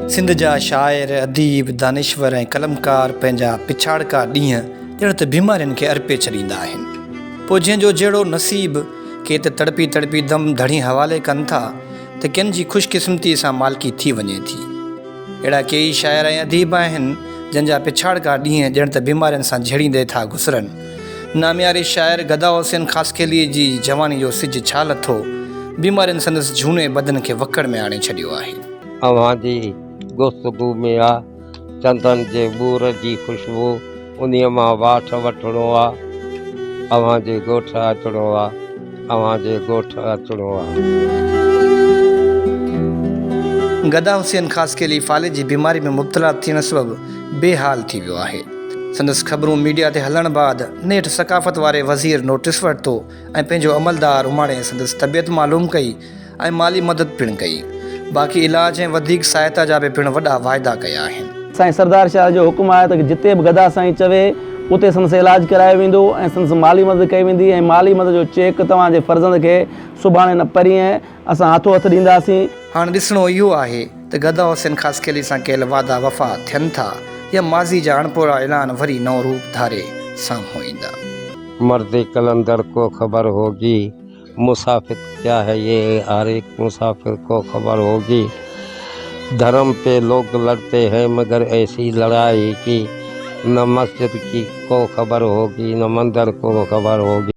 سنڌ جا شاعر، اديب، دانشور ۽ قلمڪار پنهنجا پڇاڙڪا ڏينهن ڄڻ ته بيمارين کي ارپي ڇڏيندا آهن. پوء جنهن جو جهڙو نصيب، ڪي ته تڙپي تڙپي دم ڌڻي حوالي ڪن ٿا ته ڪن جي خوش قسمتيء سان مالڪي ٿي وڃي ٿي. اهڙا ڪيئي شاعر ۽ اديب آهن، جن جا پڇاڙڪا ڏينهن ڄڻ ته بيمارين سان جهيڙيندي ٿا گذرن. نامياري شاعر گدا حسين خاصخيليء جي جواني جو سج ڇا لٿو، بيمارين سندس جهوني بدن کي وڪڙ ۾ آڻي ڇڏيو آهي. اوهان جي گفتگو ۾ آ چندن جي ٻور جي خوشبو، انهيء مان واٺ وٺڻو آ، اوهان جي ڳوٺ اچڻو آ، اوهان جي ڳوٺ اچڻو آ. گدا حسين خاصخيلي فالج جي بيماري ۾ مبتلا ٿيڻ سبب بي حال ٿي ويو آهي. سندس خبرون ميڊيا تي هلڻ بعد نيٺ ثقافت واري وزير نوٽيس ورتو ۽ پنهنجو عملدار اماڻي سندس طبيعت معلوم ڪئي ۽ مالي مدد پڻ ڪئي. باقي علاج ۽ وڌيڪ سهائتا جا به پڻ وڏا واعدا ڪيا آهن. سائين سردار شاهه جو حڪم آهي ته جتي به گدا سائين چوي اتي سندس علاج ڪرايو ويندو ۽ سندس مالي مدد ڪئي ويندي ۽ مالي مدد جو چيڪ توهان جي فرزند کي سڀاڻي نه پرينء اسان هٿو هٿ ڏينداسين. هاڻ ڏسڻو اهو آهي ته گدا حسين خاصخيلي سان ڪيل وعدا وفا ٿين ٿا يا ماضي جا اڻپورا اعلان وري نئون روپ ڌاري سامهون ايندا. مرد قلندر ڪو خبر هوگي مسافر ڪيا هي يه هر ايڪ مسافر ڪو خبر هوگي ڌرم پي لوگ لڙتي هين مگر ايسي لڙائي ڪي نه مسجد ڪي ڪو خبر هوگي نه مندر ڪو خبر هوگي.